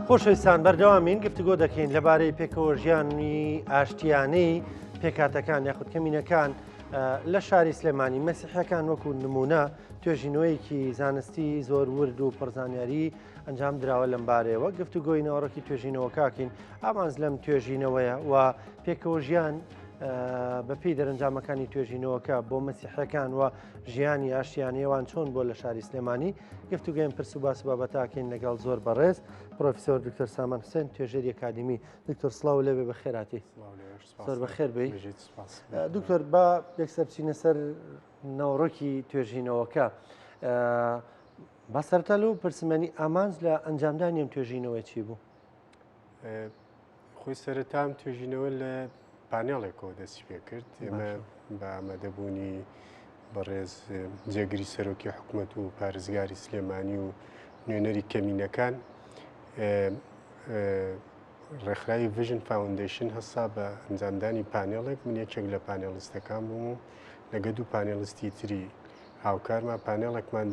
خۆشەویستان بەردەوامین گفتوگۆ دەکەین لەبارەی پێکەوە ژیانی ئاشتیانەی پێکاتەکان یاخود کەمینەکان لە شاری سلێمانی مەسیحەکان وەکو نمونە توێژینەوەیەکی زانستی زۆر ورد و پڕزانیاری ئەنجام دراوە لەمبارەیەوە گفتوگۆی ناوەڕۆکی توێژینەوەکەکەین ئامانج لەم توێژینەوەیە و پێکەوە ژیان بەپی دەرەنجامەکانی توێژینەوەکە بۆ مەسیحەکان و ژیانی ئاشتیانەوان چۆن بۆ لە شاری سلێمانی گفتوگەیم پرس و باس بابەتاکەین لەگەڵ زۆر بەڕێز پرۆفیسۆر دکتۆر سامان حسێن توێژەری ئەکادیمی دکتۆر سڵاو لەوێ بەخێراتی زۆر بەخێر بی دکتۆر با یەکسەر بچینە سەر ناوەڕۆکی توێژینەوەکە با سەرەتا لەو پرسمەنی ئامانج لە ئەنجامدانی ئەم توێژینەوەی چی بوو؟ خۆی سەرەتام توێژینەوە لە پانێڵێکەوە دەستی پێ کرد ئێمە بە ئامادەبوونی بەڕێز جێگری سەرۆکی حکوومەت و پارێزگاری سلێمانی و نوێنەری کەمینەکان ڕێکخراوی Vision Foundation هەستا بە ئەنجامدانی پانێڵێک من یەکێک لە پانێڵستەکان بووم و لەگە دوو پانێڵستی تری هاوکارمان پانێڵێکمان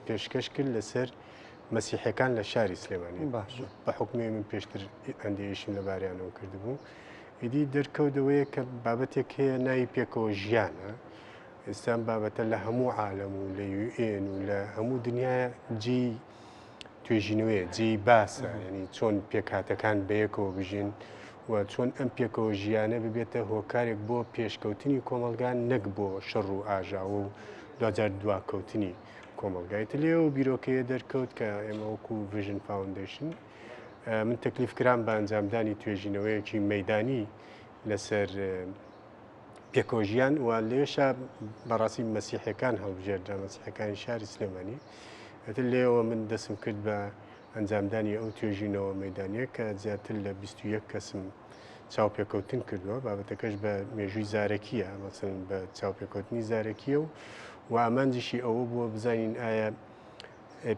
پێشکەش کرد لەسەر مەسیحەکان لە شاری سلێمانی باش بە حکومی من پێشتر ئەندێشم لەباریانەوە کردبوو ئیدی دەرکەوتەوەیە کە بابەتێک هەیە ناوی پێکەوە ژیانە ئێستا بابەتە لە هەموو عالەم و لە UN و لە هەموو دنیاە جێی توێژینەوەیە جێی باسە ینی چۆن پێکهاتەکان بەیەکەوە بژین و چۆن ئەم پێکەوە ژیانە ببێتە هۆکارێک بۆ پێشکەوتنی کۆمەلگان نەک بۆ شەڕ و ئاژاوە و دواجار دواکەوتنی کۆمەلگای لێ و بیرۆکەیە دەرکەوت کە ئێمە وەکو Vision Foundation من تەکلیف کرام بە ئەنجامدانی توێژینەوەیەکی مەدانی لەسەر پێکەوەژیان و لێشا بەڕاستی مەسیحەکان هەڵبژێردرا مەسیحەکانی شاری سلێمانی ئەتر لێەوە من دەسم کرد بە ئەنجامدانی ئەو توێژینەوە مەدانیە کە زیاتر لە 21 کەسم چاوپێکەوتن کردووە بابەتەکەش بە مێژووی زارەکیە مەسن بە چاوپێکەوتنی زارەکیە و و ئامانجیشی ئەوە بووە بزانین ئایا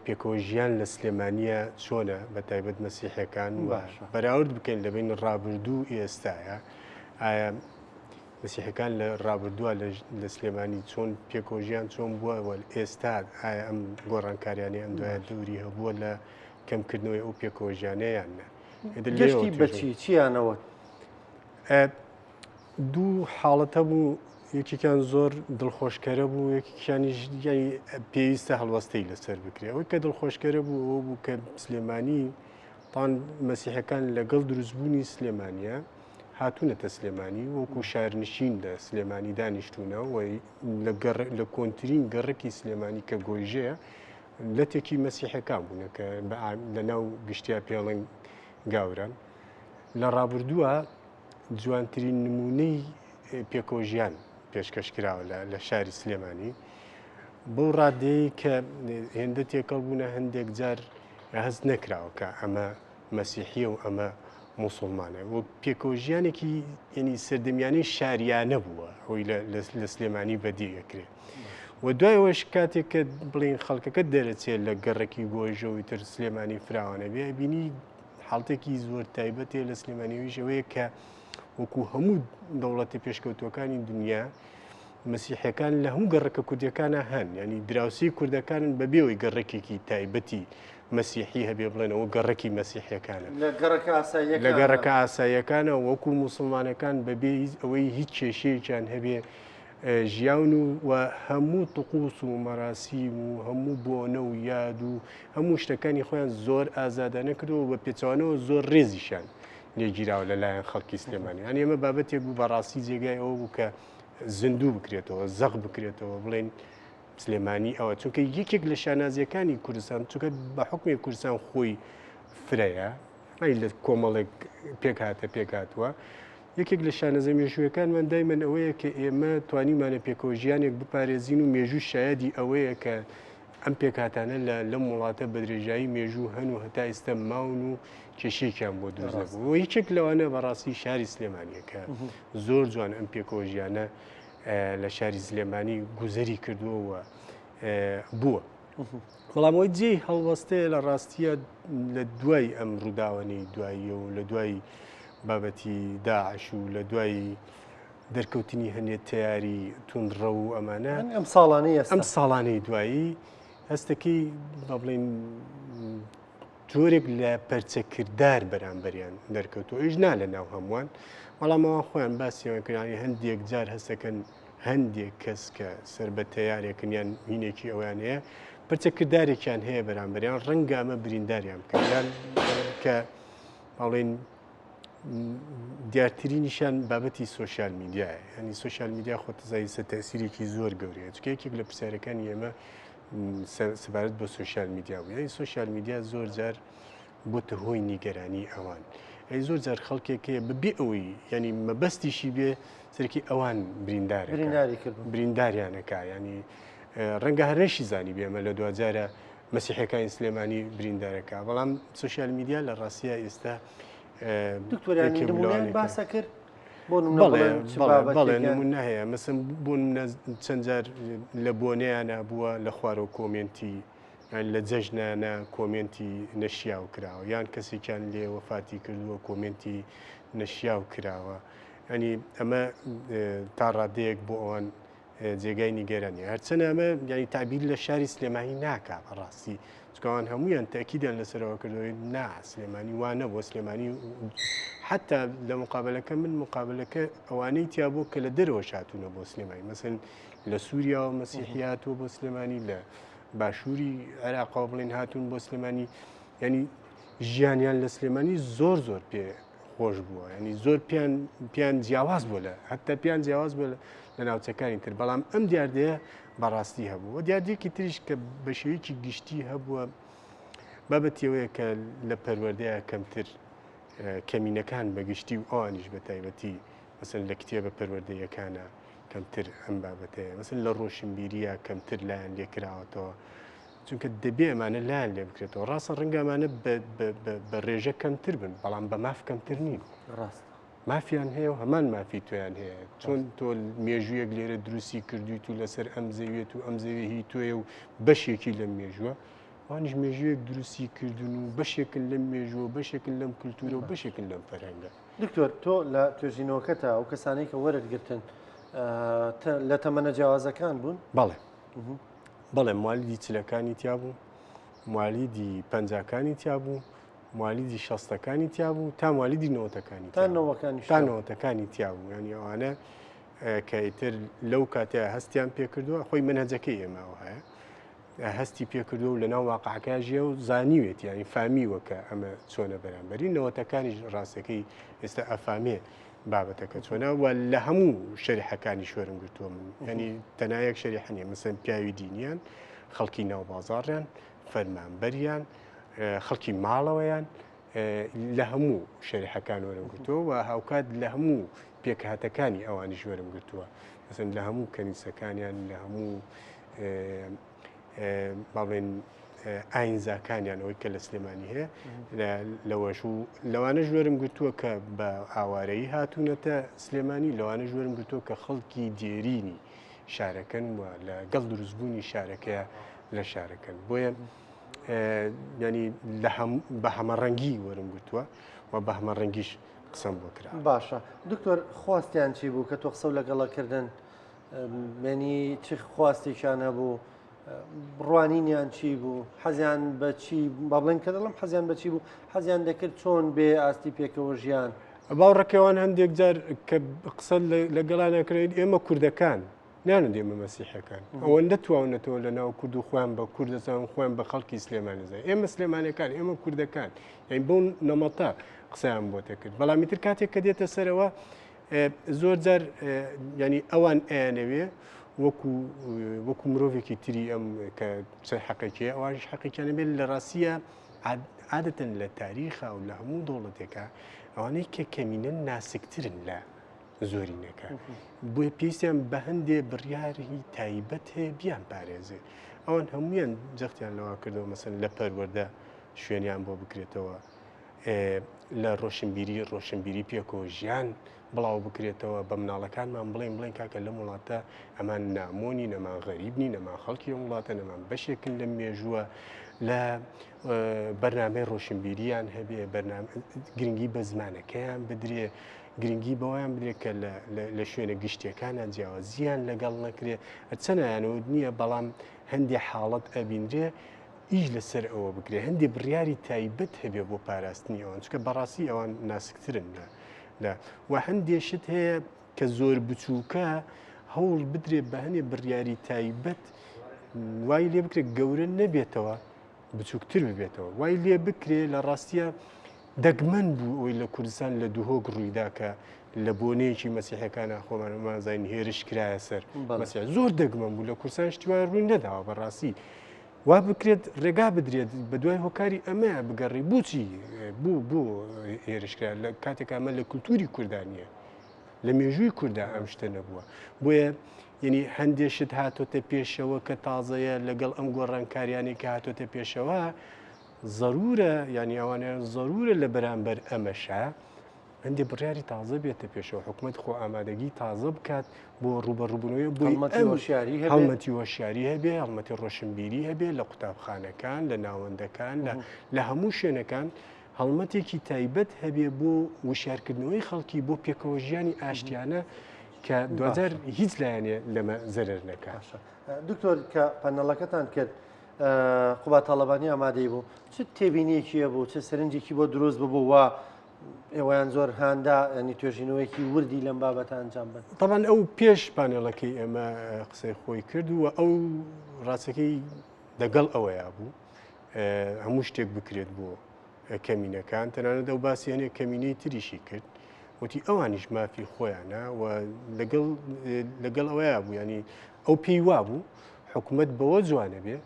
پێکەوە ژیان لە سلێمانیە چۆنە بە تایبەت مەسیحەکان و بەراورد بکەین لە بین ڕابردوو ئێستاە ئایا مەسیحەکان لە ڕابردووە لە سلێمانی چۆن پێکەوە ژیان چۆن بووە و ئێستا ئایا ئەم گۆڕانکاریانی ئەم دوایە دەوری هەبووە لە کەمکردنەوەی ئەو پێکەوە ژیانەیان نە گەشتی بەچی چیانەوە؟ دوو حاڵەت هەبوو یەکێکیان زۆر دڵخۆشکەرە بوو یەکێکیانیش یانی پێویستە هەڵوەستەی لەسەر بکرێ ئەوەی کە دڵخۆشکەرە بوو ئەوە بوو کە سلێمانی تان مەسیحەکان لەگەڵ دروستبوونی سلێمانە هاتوونەتە سلێمانی وەکو شارنشین لە سلێمانی دانیشتونە و لە کۆنترین گەڕکی سلێمانی کە گۆیژەیە لەتێکی مەسیحەکان بوونە کە لە ناو گشتیا پێڵنگ گاوران لە ڕابردووە جوانترین نمونەی پێکەوەژیان پێشکەش کراوە لە شاری سلێمانی بەو ڕادەیە کە هێندە تێکەڵ بوونە هەندێک جار هەست نەکراوە کە ئەمە مەسیحیە و ئەمە موسڵمانە و پێکەوە ژیانێکی ینی سەردەمیانەی شاریانە بووە ئەوی لە سلێمانی بەدی ئەکرێ و دوایەوەش کاتێک کە بڵین خەڵکەکە دەرەچێت لە گەڕەکی گۆژەوەی تر سلێمانی فراوانە بێ بینی حاڵتێکی زۆر تایبەتێ لە سلێمانیویش ئەوەیە کە وەکو هەموو دەوڵەتی پێشکەوتوەکانی دنیا مەسیحەکان لە هەموو گەڕەکە کوردیەکانە هەن ینی دراوسی کوردەکانن بەبێەوەی گەڕێکێکی تایبەتی مەسیحی هەبێ بڵێنەوە گەڕەکی مەسیحەکانە لە گەڕەکە ئاساییەکانە وەکو موسڵمانەکان بەبێ ئەوەی هیچ کێشەیەکیان هەبێ ژیاون و و هەموو طقوس و مەراسیم و هەموو بۆنە و یاد و هەموو شتەکانی خۆیان زۆر ئازادانە کردەوە و بە پێچەوانەوە زۆر ڕێزیشیان لێگیراوە لەلایەن خەڵکی سلێمانی یان ئێمە بابەتێک بوو بەڕاستی جێگای ئەوە بوو کە زیندوو بکرێتەوە زەق بکرێتەوە بڵێن سلێمانی ئەوە چونکە یەکێک لە شانازیەکانی کوردستان چونکە بە حکومی کوردستان خۆی فرەیە ئەی لە کۆمەڵێک پێکهاتە پێکهاتووە یەکێک لە شانەزە مێژوویەکانمان دایمەن ئەوەیە کە ئێمە توانیمانە پێکەوە ژیانێک بپارێزین و مێژوو شایەدی ئەوەیە کە ئەم پێکهاتانە لە لەم وڵاتە بە درێژایی مێژوو هەن و هەتا ئێستا ماون و کێشەیەکیان بۆ دروست نەبوو و یەکێک لەوانە بەڕاستی شاری سلێمانیە کە زۆر جوان ئەم پێکەوە ژیانە لە شاری سلێمانی گوزەری کردووە و بووە. بەڵام ئەوەی جێی هەڵوەستەیە لە ڕاستیە لە دوای ئەم ڕووداوانەی دواییە و لە دوای بابەتی داعش و لە دوای دەرکەوتنی هەنێ تەیاری توندڕە و ئەمانە ئەم ساڵانەی ئەم ساڵانەی دوایی هەستەکەی بە بڵین. جۆرێک لە پەرچەکردار بەرامبەریان دەرکەوتووە، ئیش نا لە ناو هەمووان، بەڵام ئەوان خۆیان باسیان کرانی هەندێک جار هەستەکەن هەندێک کەس کە سەر بە تەیارێکن یان هینێکی ئەویان هەیە پرچەکردارێکیان هەیە بەرامبەریان ڕەنگە ئەمە برینداریان بکەن یان کە بەڵێن دیارترینیشان بابەتی سۆشیال میدیایە ینی سۆشیال میدیا خۆتەزای سە تەسیرێکی زۆر گەورەیە چکە یەکێک لە پرسیارەکانی ئێمە سەبارەت بە سۆشیال میدیا بوو یعنی سۆشیال میدیا زۆر جار بۆتە هۆی نیگەرانی ئەوان ئەی زۆر جار خەڵکێک هەیە بەبێ ئەوەی ینی مەبەستیشی بێ سەرکی ئەوان بریندار برینداری کرد برینداریانەکە ینی ڕەنگە هەرنەشی زانی بێمە لە دوجارە مەسیحەکانی سلێمانی بریندارەکە بەڵام سوسیال میدیا لە ڕاستە ئێستا دکتۆریان باسە کرد بەڵێ نمونە هەیە مەسم بۆ نمونە چەند جار لە بۆنەیانە بووە لە خوارەوە کۆمێنتی لە جەژنانە کۆمێنتی نەشیاو کراوە یان کەسێکیان لێ وەفاتی کردووە کۆمێنتی نەشیاو کراوە ئەنی ئەمە تا ڕادەیەک بۆ ئەوان جێگای نیگەرانی هەرچەنە ئەمە یانی تەعبیر لە شاری سلێمانی ناکا بەڕاستی چکەوان هەمویان تاکیدیان لەسەرەوە کردەوەی نا سلێمانی وا نەبووە سلێمانی حتا لە مقابلەکە من مقابلەکە ئەوانەی تیا بوو کە لە دەرەوە شاتونە بۆ سلێمانی مەسن لە سووریاوە مەسیحیاتوە بۆ سلێمانی لە باشووری عێراقەوە بڵین هاتوون بۆ سلێمانی ینی ژیانیان لە سلێمانی زۆر زۆر پێ خۆش بووە ینی زۆر پیان پیان جیاواز بوو لە هەتا پیان جیاواز بوو لە ناوچەکانی تر بەڵام ئەم دیاردەیە بەڕاستی هەبوو و دیاردەیەکی تریش کە بە شێوەیەکی گشتی هەبووە بابەتیەوەیە کە لە پەروەردەیە کەمتر کەمینەکان بەگشتی و ئەوانیش بە تایبەتی مەسن لە کتێبە پەروەردەیەکانە کەمتر ئەم بابەتەیە مەسن لە ڕۆشنبیریە کەمتر لایەن لێکراوەتەوە چونکە دەبێ ئەمانە لایان لێ بکرێتەوە ڕاستە ڕەنگە ئەمانە بە ڕێژە کەمتر بن بەڵام بە ماف کەمتر نین ڕاست مافیان هەیە و هەمان مافی تۆیان هەیە چۆن تۆ مێژوویەک لێرە دروستی کردویت و لەسەر ئەم زەویەت و ئەم زەوی هی تۆیە و بەشێکی لەم مێژووە وانیش مێژوویەک دروستی کردون و بەشێکن لەم مێژووە بەشێکن لەم کولتورە و بەشێکن لەم فەرهەنگە. دکتۆر تۆ لە توێژینەوەکەتا ئەو کەسانەی کە وەرت گرتن لە تەمەنە جیاوازەکان بوون؟ بەڵێ. بەڵێ موالیدی چلەکانی تیا بوو موالیدی پەنجاکانی تیا بوو موالیدی شەستەکانی تیا بوو تا موالیدی نەوەتەکانی تا نەوەکانی تا نەوەتەکانی تیا بوو ینی ئەوانە کە ئیتر لەو کاتەیە هەستیان پێکردووە خۆی منهجەکەی ئێمەوە هەیە هەستی پێکردووە و لەناو واقعەکە ژیە و زانیوێت ینی فامیوە کە ئەمە چۆنە بەرامبەری نەوەتەکانیش ڕاستەکەی ئێستا ئەفامێ بابەتەکە چۆنە و لە هەموو شەریحەکانی شوێرم گرتووە من ینی تەنها یەک شەریحە نیە مەسەن پیاوی دینیان خەڵکی ناو بازاڕیان فەرمانبەریان خەڵکی ماڵەوەیان لە هەموو شەریحەکان وەرم گرتووە و هاوکات لە هەموو پێکهاتەکانی ئەوانیش وەرم گرتووە مەسەن لە هەموو کەنیسەکانیان لە هەموو با بڵێن ئاینزاکانیان ئەوەی کە لە سلێمانی هەیە لەوەش و لەوانە ژوێرم گرتووە کە بە ئاوارەیی هاتوونەتە سلێمانی لەوانە ژوێرم گرتووە کە خەڵکی دێرینی شارەکەن و لە گەڵ دروستبوونی شارەکەیە لە شارەکەن بۆیە ینی لە بە هەمەڕەنگی وەرم گرتووە و بە هەمەڕەنگیش قسەم بۆ کرا باشە دکتۆر خواستیان چی بوو کە تۆ قسە لەگەڵە کردن مێنی چ خواستێکیان هەبوو ڕوانینیان چی بوو حەزیان بە چی با بڵێن کە دەڵم حەزیان بە چی بوو حەزیان دەکرد چۆن بێ ئاستی پێکەوە ژیان باوەڕەکەوان هەندێک جار کە قسە لەگەڵانە کرێت ئێمە کوردەکان نانن ئێمە مەسیحەکان ئەوەندە تواونەتەوە لە ناو کورد و خۆیان بە کورد دەزان خۆیان بە خەڵکی سلێمانی زان ئێمە سلێمانەکان ئێمە کوردەکان یعنی بەو نەمەتە قسەیان بۆ دەکرد بەڵام ئیتر کاتێک کە دێتە سەرەوە زۆر جار ینی ئەوان ئەیانەوێ وەکو وەکو مرۆڤێکی تری ئەم کە چەند حەقێکی ئەوانش حەقێکیانە بێت لە ڕاستیە عادەتەن لە تاریخا و لە هەموو دەوڵەتێکە ئەوانەی کە کەمینەن ناسکترن لە زۆرینەکە بۆیە پێویستیان بە هەندێ بڕیاری تایبەت هەیە بیان پارێزێ ئەوان هەمویان جەختیان لەوە کردەوە مەسن لە پەروەردە شوێنیان بۆ بکرێتەوە لە ڕۆشنبیری ڕۆشنبیری پێکەوە ژیان بڵاو بکرێتەوە بە مناڵەکانمان بڵێن بڵێن کاکە لەم وڵاتە ئەمان نامۆنی نەمان غەریب نی نەمان خەڵکی ئەم وڵاتە نەمان بەشێکن لە مێژووە لە بەرنامەی ڕۆشنبیریان هەبێ بەرنامە گرنگی بە زمانەکەیان بدرێ گرنگی بەوەیان بدرێت کە لە شوێنە گشتیەکانە جیاوازیان لەگەڵ نەکرێ چەنایانەوە نییە بەڵام هەندێک حاڵەت ئەبینرێ. ئیش لەسەر ئەوە بکرێ هەندێ بڕیاری تایبەت هەبێ بۆ پاراستنی ئەوان چکە بەڕاستی ئەوان ناسکترن لە لە و هەندێ شت هەیە کە زۆر بچووکە هەوڵ بدرێ بە هەنێ بڕیاری تایبەت وای لێ بکرێت گەورە نەبێتەوە بچووکتر ببێتەوە وای لێ بکرێ لە ڕاستیە دەگمەن بوو ئەوەی لە کوردستان لە دهۆک ڕوویدا کە لە بۆنەیەکی مەسیحەکانە خۆمان مازین هێرش کرایە سەر مەسیح زۆر دەگمەن بوو لە کوردستان شتی وای ڕووی نەداوە بەڕاستی وا بکرێت ڕێگا بدرێت بە دوای هۆکاری ئەمە بگەڕی بۆچی بوو بۆ هێرشکرا لە کاتێک ئەمە لە کولتوری کوردان نییە لە مێژووی کووردا ئەم شتە نەبووە بۆیە یعنی هەندێ شت هاتۆتە پێشەوە کە تازەیە لەگەڵ ئەم گۆڕانکاریانەی کە هاتۆتە پێشەوە زەرورە یعنی ئەوانیان زەرورە لە بەرامبەر ئەمەشە هەندێک بڕیاری تازە بێتە پێشەوە حکومت خۆ ئامادەگی تازە بکات بۆ ڕوبەڕوبوونەوەی بۆ هەڵمەتی هەڵمەتی هۆشیاری هەبێ هەڵمەتی ڕۆشنبیری هەبێ لە قوتابخانەکان لە ناوەندەکان لە لە هەموو شوێنەکان هەڵمەتێکی تایبەت هەبێ بۆ وشارکردنەوەی خەڵکی بۆ پێکەوە ژیانی ئاشتیانە کە دوجار هیچ لایەنێ لەمە زەرەر نەکات. دکتۆر کە پەنەڵەکەتان کرد قوباد تاڵەبانی ئامادەی بوو چ تێبینیەکی هەبوو چ سەرنجێکی بۆ دروست ببوو و ئێوەیان زۆر هاندا ینی توێژینەوەیەکی وردی لەم بابەتە ئەنجام بن طبعا ئەو پێش پانێڵەکەی ئێمە قسەی خۆی کرد و ئەو ڕاستەکەی دەگەڵ ئەوەیا بوو هەموو شتێک بکرێت بۆ کەمینەکان تەنانەت ئەو باسی هەنێک کەمینەی تریشی کرد وتی ئەوانیش مافی خۆیانە و لەگەڵ لەگەڵ ئەوەیە بوو ینی ئەو پێی وابوو حکوومەت بەوە جوانە بێ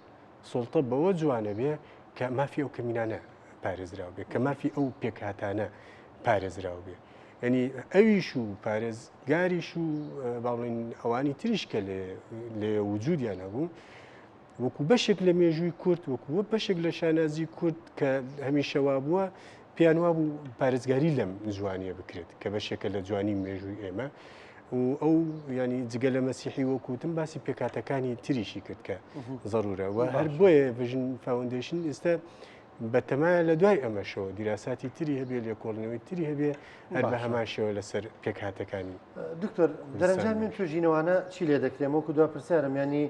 سڵتە بەوە جوانە بێ کە مافی ئەو کەمینانە پارێزراو بێ کە مافی ئەو پێکهاتانە پارێزراو بێ ینی ئەویش و پارێزگاریش و باڵین ئەوانی تریش کە لێ وجودیان هەبوو وەکو بەشێک لە مێژووی کورد وەکو وە بەشێک لە شانازی کورد کە هەمیشە وابووە پێیان وابوو پارێزگاری لەم جوانیە بکرێت کە بەشێکە لە جوانی مێژووی ئێمە و ئەو ینی جگە لە مەسیحی وەکوتم باسی پێکاتەکانی تریشی کرد کە ضرورە و هەر بۆیە ڤژن فاوندیشن ئێستا بەتەمایە لە دوای ئەمەشەوە دیراساتی تری هەبێ لێکۆڵینەوەی تری هەبێ هەر بە هەمان شێوە لەسەر پێکهاتەکانی دکتۆر دەرەنجامی توێژینەوانە چی لێ دەکرێن وەکو دوا پرسیارم ینی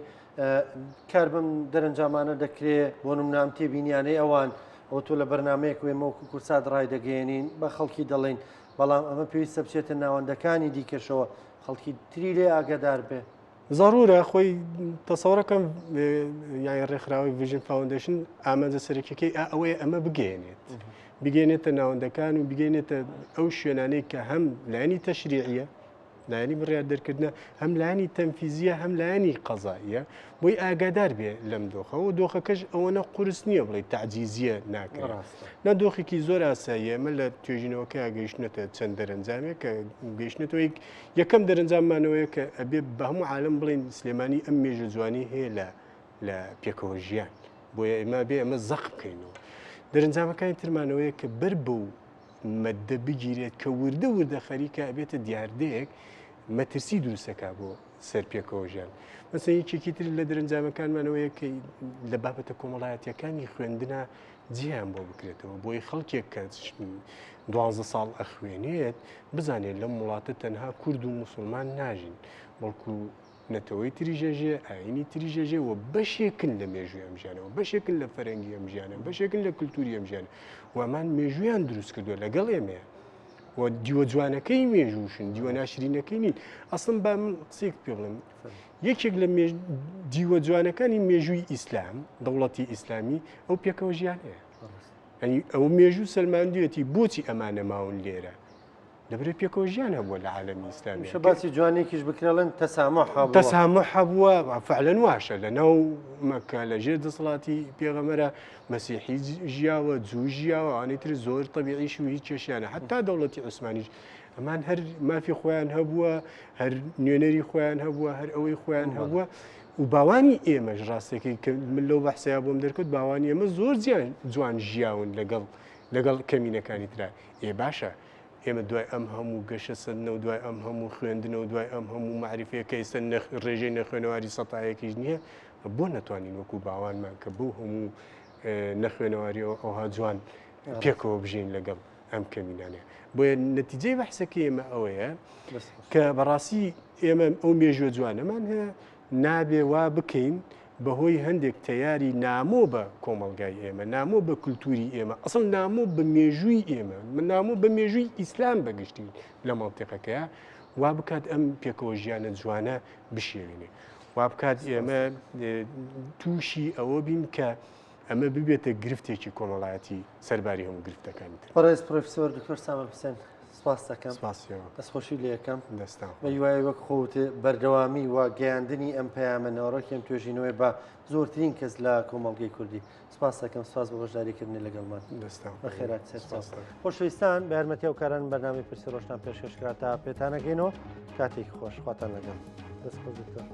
کار بەم دەرەنجامانە دەکرێ بۆ نمونە ئەم تێبینیانەی ئەوان ئەوە تۆ لە بەرنمەیەک وێمە وەکو کورسات ڕای دەگەیەنین بە خەڵکی دەڵێین بەڵام ئەمە پێویستە بچێتە ناوەندەکانی دیکەشەوە خەڵکی تری لێ ئاگادار بێ. زەرورە خۆی تەسەورەکەم یانی ڕێکخراوەی ڤژن فاوندەیشن ئامانجە سەرەکیەکەی ئەوەیە ئەمە بگەێنێت بگەێنێتە ناوەندەکان و بگەێنێتە ئەو شوێنانەی کە هەم لایەنی تەشریعیە لایەنی بڕیار دەرکردنە هەم لایەنی تەنفیزیە هەم لایەنی قەزاییە بۆی ئاگادار بێ لەم دۆخە و دۆخەکەش ئەوەنە قورس نییە بڵێ تعجیزیە ناکرێت نە دۆخێکی زۆر ئاساییە ئەمە لە توێژینەوەکە گەیشتنەتە چەند دەرەنجامێک کە گەیشتنەتەوە یەکەم دەرەنجاممانەوەیە کە ئەبێ بە هەموو عالم بڵین سلێمانی ئەم مێژە جوانی هەیە لە لە پێکەوە ژیان بۆیە ئێمە بێ ئەمە زەق بکەینەوە دەرەنجامەکانی ترمانەوەیە کە بەر بەو مەدە بگیرێت کە وردە وردە خەریکە ئەبێتە دیاردەیەک مەترسی دروستەکە بۆ سەر پێکەوە ژیان مەسە یەکێکی تر لە دەرەنجامەکانمانەوەیە کە لە بابەتە کۆمەڵایەتیەکانی خوێندنە جیان بۆ بکرێتەوە بۆی خەڵکێک کە دوازدە ساڵ ئەخوێنێت بزانێت لەم وڵاتە تەنها کورد و مسلمان ناژین بەڵکو نەتەوەی تریش ئەژێ، ئایینی تریش ئەژێ و بەشێکن لە مێژووی ئەم ژیانەوە، بەشێکن لە فەرەنگی ئەم ژیانە، بەشێکن لە کلتوری ئەم ژیانە و ئەمان مێژوویان دروست کردووە لەگەڵ ئێمەیە و دیوە جوانەکەی مێژووشن، دیوە ناشرینەکەی نین. ئەسڵەن با من قسەیەک پێ بڵێم، یەکێک لە دیوە جوانەکانی مێژووی ئیسلام، دەوڵەتی ئیسلامی، ئەو پێکەوە ژیانەیە. یعنی ئەو مێژوو سەلماندوێتی بۆچی ئەمانە ماون لێرە. لەبەرئ پێکەوە ژیان هەبووە لە عالەمی ئیسلامی. هەمیشە باسی جوانیەکیش بکرێ ئەڵێن تەسامح هەبووە. تەسامح هەبووە فعلەن واشە لە ناو مەکە لە ژێر دەسەڵاتی پێغەمەرە مەسیحی ژیاوە جوو ژیاوە ئەوانەی تر زۆر تەبیعیش و هیچ کێشیانە حتا دەوڵەتی عوسمانیش ئەمان هەر مافی خۆیان هەبووە هەر نوێنەری خۆیان هەبووە هەر ئەوەی خۆیان هەبووە و باوانی ئێمەش ڕاستەکەی کە من لەو بەحسەیە بۆم دەرکەوت باوانی ئێمە زۆر جیان جوان ژیاون لەگەڵ لەگەڵ کەمینەکانی ترا ئێ باشە ئێمە دوای ئەم هەموو گەشەسەندنە و دوای ئەم هەموو خوێندنە و دوای ئەم هەموو مەعریفەیە کە ئێستا ڕێژەی نەخوێنەواری سەتایەکیش نییە بۆ نەتوانین وەکو باوانمان کە بەو هەموو نەخوێنەواریەوە ئەوها جوان پێکەوە بژین لەگەڵ ئەم کەمینانەیە بۆیە نەتیجەی بەحسەکەی ئێمە ئەوەیە کە بەڕاستی ئێمە ئەو مێژوە جوانەمان هەیە نابێ وا بکەین بەهۆی هەندێک تەیاری نامۆ بە کۆمەڵگای ئێمە، نامۆ بە کولتوری ئێمە، ئەسڵ نامۆ بە مێژووی ئێمە، نامۆ بە مێژووی ئیسلام بەگشتی لە مەنتیقەکەیە، وا بکات ئەم پێکەوە ژیانە جوانە بشێوێنێ. وا بکات ئێمە تووشی ئەوە بین کە ئەمە ببێتە گرفتێکی کۆمەڵایەتی سەرباری هەموو گرفتەکانی تر. بەڕێز پرۆفیسۆر دکتۆر سامر حوسێن سپاس دەکەم. سپاسیەوە. دەستخۆشی لێ ئەکەم. دەستان بە هیوای وەک خۆت بەردەوامی و گەیاندنی ئەم پەیامە ناوەڕۆکی ئەم توێژینەوەی بە زۆرترین کەس لە کۆمەڵگەی کوردی. سپاس دەکەم سپاس بۆ بەشداریکردنی لەگەڵمان. دەستان بەخێرات سەرچاو. خۆشەویستان بە یارمەتی هاوکاران بەرنامەی پرسی ڕۆژتان پێشکەش کرا تا پێتانەگەینەوە کاتێکی خۆش خواتان لەگەڵ. دەست خۆش دکتۆر.